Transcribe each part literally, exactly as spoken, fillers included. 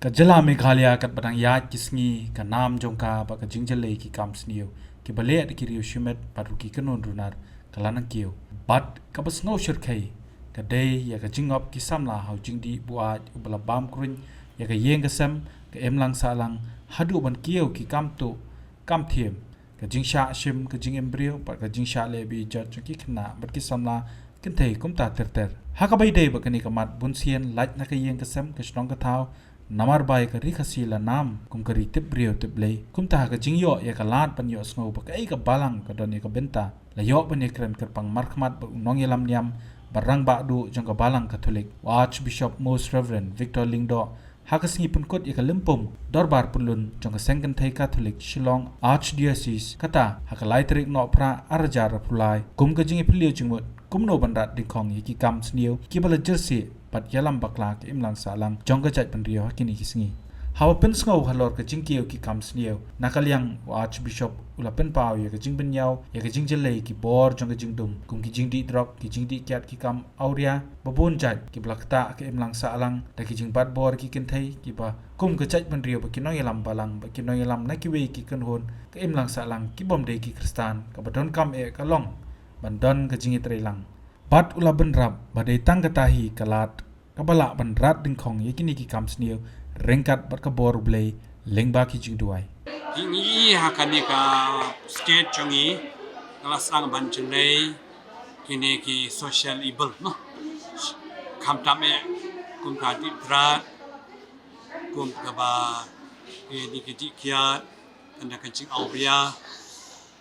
Ka jylla Meghalaya katba dang ïaid ki sngi, ka nam jong ka bad ka jingjyllei ki kam sniew kiba leh da ki riew shimet bad ruh ki kynhun runar ka la nang kiew. Bad kaba sngew shyrkhei ka dei ïa ka jingngop ki samla ha u jingdih buaid uba la bam kruiñ ïa ka ïing ka sem, ka imlang sahlang, haduh ban kiew ki kam tuh kam thiem, ka jingshah shim, ka jingim briew bad ka jingshah leh beh jot jong ki khynnah bad ki samla kynthei kumta ter ter. Ha kaba ïadei bad kane ka mat, bunsien lait na ka ïing ka sem, ka shnong ka thaw, namar ba ïa ka ri Khasi la nam kum ka ri tip briew tip Blei. Kumta ha ka jingïoh ïa ka lad ban ïohsngew ba kaei ka balang ka don ïa ka bynta, la ïoh ban ïakren kyrpang markhmat bad u nongïalam niam bad rangbah duh jong ka balang Katholik, u Archbishop Most Reverend Victor Lyngdoh, ha ka sngi pynkut ïa ka lympung dorbar pyllun jong ka Seng Kynthei Katholik Shillong Archdiocese, kata ha ka lai tarik Nohprah arhajar arphew lai, kum ka jingïapylliew jingmut kumno ban rat dyngkhong ïa ki kam sniew kiba la jyrsieh bad ïalam bakla ka imlang sahlang jong ka jaitbynriew ha kine ki sngi. Haba pynsngew halor ka jingkiew ki kam sniew, na ka liang u Archbishop u la pynpaw ïa ka jingbynñiaw ïa ka jingjyllei ki bor jong ka jingdum, kum ki jingdih drok, ki jingdih kiad ki kam awria, ba bun jait kiba la ktah ka imlang sahlang da ki jingbat bor ki kynthei, kiba kum ka jaitbynriew bad ki nongïalam balang bad ki nongïalam na kiwei ki kynhun ka imlang sahlang kibym dei ki Khristan, kaba donkam eh ka long ban don ka jingïatreilang. Bad u la bynrap ba dei tang kata hi ka lad kaba lah ban rat dyngkhong ïa kine ki kam sniew ryngkat bad ka bor U Blei lyngba ki jingduwai. Ngi i ha kane ka state jong ngi, nga la sdang ban jyllei kine ki social evil, no. Khamtam eh kum ka dih drug, kum kaba, eh, dih ki dih kiad, kane ka jingawria.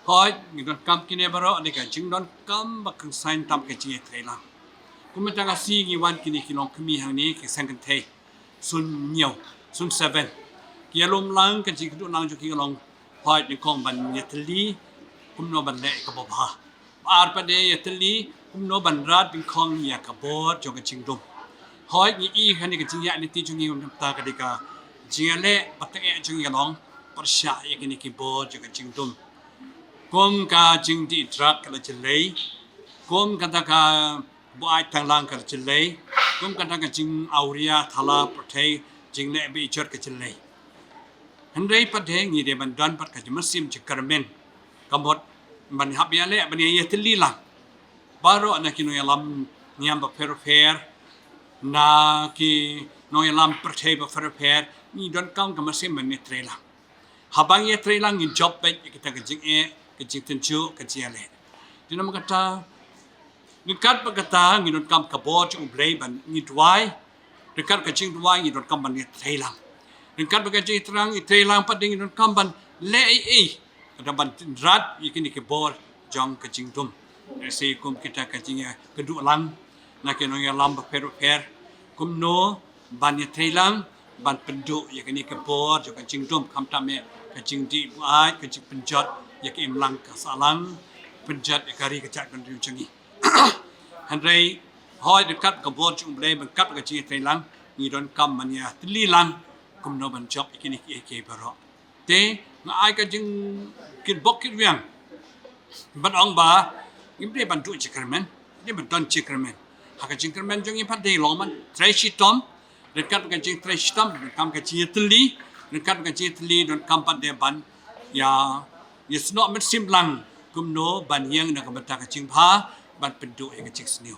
Hooid, ngi donkam kine baroh, ne ka jingdonkam ba kynshew tam ka jingïatreilang. Kum mynta ka sngi ngi wan kine ki longkmie hangne ki Seng Kynthei, sun hynñiew, sun seven. Ki ïalum lang, ka jingkynduh lang jong ki ka long, hooid, nyngkong ban ïatylli kumno ban leh kaba bha. Ar pat de ïatylli kumno ban rat dyngkhong ïa ka bor jong ka jingdum. Hooid, ngi i kane ka jingïaid lynti jong ngi mynta ka dei ka jingïaleh ba tyngeh jong ngi ka long pyrshah ïa kine ki bor jong ka jingdum. Kum ka jingdih drug ka la jyllei, kum kata ka buaid tanglang ka la jyllei, kum kata ka jingawria thala pyrthei, jingleh beh jot ka jyllei. Hynrei pat de ngi dei ban don pat ka jingmynsiem jingkyrmen, ka mut ban hap ïaleh ban ïatylli lang baroh na ki nongïalam niam bapher bapher, na ki nongïalam pyrthei bapher bapher, ngi donkam ka mynsiem ban ïatreilang. Haba ngi ïatreilang ngi jop beit ïa kita ka jingeh, ka jingtynjuh, ka jingïaleh. Te namar kata, ryngkat bad kata ngi donkam ka bor jong U Blei ban ngi duwai. Ryngkat ka jingduwai ngi donkam ban ïatreilang. Ryngkat bad ka jingïatreilang, ïatreilang pat de ngi donkam ban leh ei ei, kata ban rat ïa kine ki bor jong ka jingdum. Lehse kum kita ka jingïakynduh lang na ki nongïalam bapher bapher, kumno ban ïatreilang ban pynduh ïa kine ki bor jong ka jingdum, khamtam eh ka jingdih buaid, ka jingpynjot ïa ka imlang ka sahlang, pynjot ïa ka ri ka jaitbynriew jong ngi. Hynrei hooid, ryngkat ka bor jong U Blei, ryngkat ka jingïatreilang, ngi donkam ban ïatylli lang kumno ban jop ïa kine kiei kiei baroh. Te nga ai ka jingkyrpad kyrwiang ban ong ba ngim dei ban duh jingkyrmen, ngim dei ban don jingkyrmen. Ha ka jingkyrmen jong ngi pat dei long ban trei shitom, ryngkat ka jingtrei shitom donkam ka jingïatylli, ryngkat ka jingïatylli donkam pat de ban ïa, ïasnoh mynsiem lang kumno ban ïeng na ka bynta ka jingbha, ban pynduh ïa ka jingsniew.